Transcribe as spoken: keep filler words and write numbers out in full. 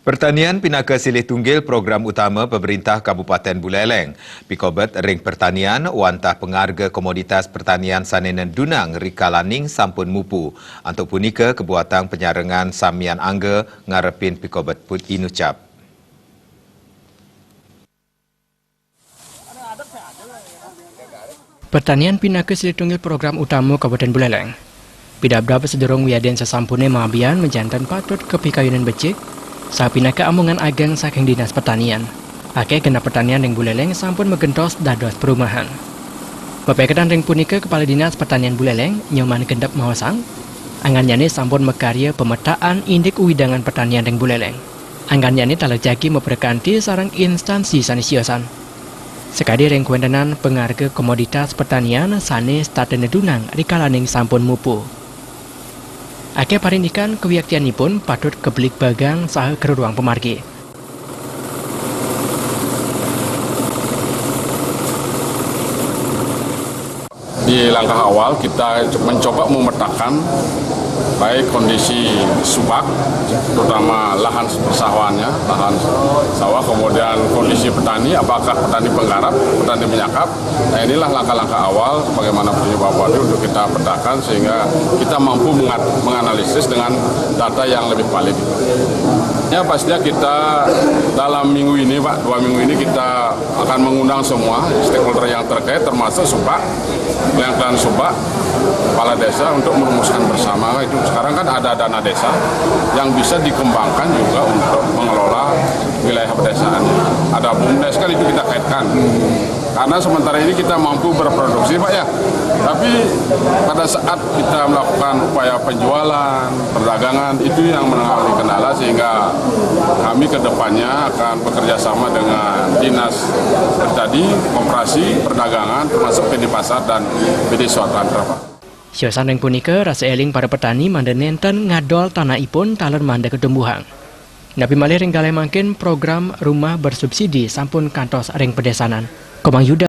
Pertanian pinaka silih tunggil program utama pemerintah Kabupaten Buleleng. Pikobet ring pertanian wantah pangarga komoditas pertanian sane nedunang rikalaning sampun mupu. Antuk punika kabuatang panyarengan samian angga ngarepin pikobet put inucap. Pertanian pinaka silih tunggil program utama Kabupaten Buleleng. Pidabdab sadurung wiadin sasampune maabian majanten patut kapikayunin becik, sapinaka amongan ageng saking Dinas Pertanian. Akeh genep pertanian ring Buleleng sampun magentos dados perumahan. Mapaiketan ring punika, Kepala Dinas Pertanian Buleleng, Nyoman Gendep maosang, anggannyane sampun makarya pemetakan indik wewidangan pertanian ring Buleleng. Anggannyane taler jagi maprekanti sareng instansi sane siosan. Sakadi ring kawentenan pangarga komoditas pertanian sane setata nedunang rikalaning sampun mupu. Akeh parindikan kawiaktianipun patut kabligbagang saha karuruang pamargi. Di langkah awal kita mencoba memetakan baik kondisi subak, terutama lahan persawahannya, lahan sawah, kemudian kondisi petani, apakah petani penggarap, petani penyakap. Nah, inilah langkah-langkah awal sebagaimana petunjuk Bapak Bupati untuk kita petakan sehingga kita mampu mengat- menganalisis dengan data yang lebih valid. Ya, pastinya kita dalam minggu ini, Pak, dua minggu ini kita akan mengundang semua stakeholder yang terkait, termasuk subak, kelengkapan subak, kepala desa untuk merumuskan bersama. Itu sekarang kan ada dana desa yang bisa dikembangkan juga untuk mengelola wilayah pedesaan. Ada BUMDes, kan itu kita kaitkan. Karena sementara ini kita mampu berproduksi, Pak, ya. Tapi pada saat kita melakukan upaya penjualan, perdagangan, itu yang mengalami kendala, sehingga kami ke depannya akan bekerja sama dengan Dinas tadi, Koperasi, Perdagangan, termasuk P D Pasar dan P D Swatantra, Pak. Siosan ring punika, rasa eling para petani mangda nenten ngadol tanahipun taler mangda katumbuhang. Napi malih ring galah mangkin, program rumah bersubsidi sampun kantos ring pedesanan. Komang Yuda.